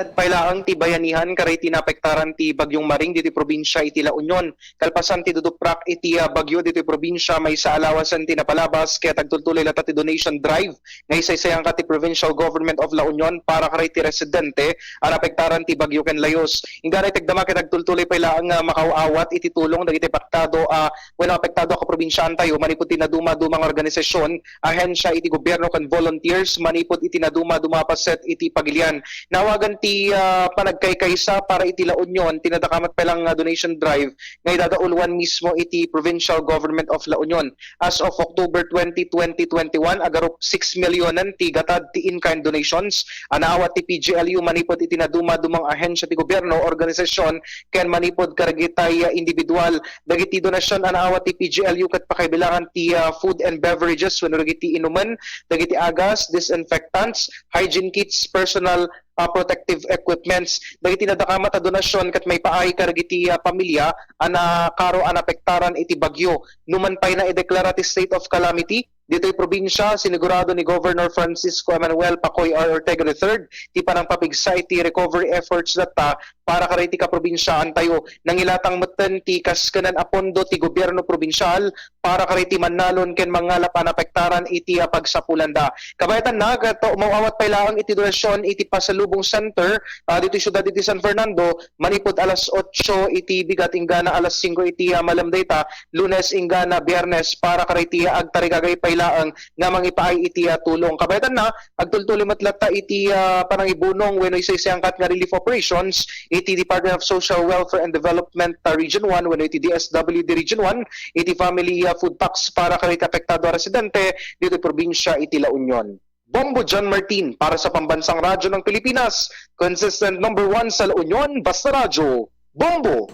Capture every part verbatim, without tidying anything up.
Pay laeng ti bayanihan karay ti naapektaran ti Bagyong Maring ditoy probinsia iti La Union. Kalpasan ti duduprak iti, ah, bagyo ditoy probinsia, maysa a lawasen ti napalabas, ket agtultuloy latta ti donation drive nga isaysayangkat ti Provincial Government of La Union para karay ti residente a naapektaran ti bagyo ken layus. Inggana iti agdama ket agtultuloy pay laeng nga makaaw-awat iti tulong dagiti apektado a, wenno apektado a kaprobinsiaantayo manipud ti naduma-duma nga organisasyon, ahensia iti gobierno ken volunteers manipud iti naduma-duma a paset iti pagilian. Naawagan ti, ah, panagkaykaysa para iti La Union ti nadakamat pay laeng nga donation drive nga idadauluan mismo iti Provincial Government of La Union. As of October twenty, twenty twenty-one, agarup six milyonen ti gatad ti in-kind donations a naawat ti P G L U manipud iti naduma-dumang ahensia ti gobierno, organisasyon, ken manipud kadagitay, ah, individual. Dagiti donasyon a naawat ti P G L U ket pakaibilangan ti, ah, food and beverages wenno dagiti inumen, dagiti agas, disinfectants, hygiene kits, personal, ah, protective equipments. Dagiti nadakamat a donasyon ket maipaay kadagiti, ah, pamilia a nakaro a naapektaran iti bagyo. Numan pay naideklara ti state of calamity ditoy probinsia, sinigurado ni Governor Francisco Emanuel Pacoy R. Ortega the third ti panangpapigsa iti recovery efforts latta para kadagiti kaprobinsiaantayo. Nangilatang metten ti kaskenen a pondo ti gobierno probinsial para kadagiti mannalon ken mangngalap a naapektaran iti, ah, pagsapulanda. Kabayatanna, ket umaw-awat pay laeng iti donasyon iti Pasalubong Center, ah, ditoy siudad iti San Fernando, manipud alas otso iti bigat inggana alas singko iti, ah, malem dayta, Lunes inggana Biyernes, para kadagiti agtarigagay pay laeng nga mangipaay iti, ah, tulong. Kabayatanna, agtultuloy met latta iti, ah, panangibunong wenno isaysayangkat nga relief operations iti Department of Social Welfare and Development, ah, Region one wenno iti D S W D Region one iti family, ah, food packs para kadagiti apektado a residente ditoy probinsia iti La Union. Bombo John Martin para sa Pambansang Radyo ng Pilipinas, consistent number one sa La Union, basta radyo, Bombo!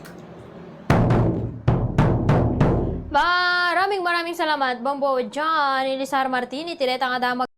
Maraming maraming salamat, Bombo John Elisar Martin, iti dayta nga damag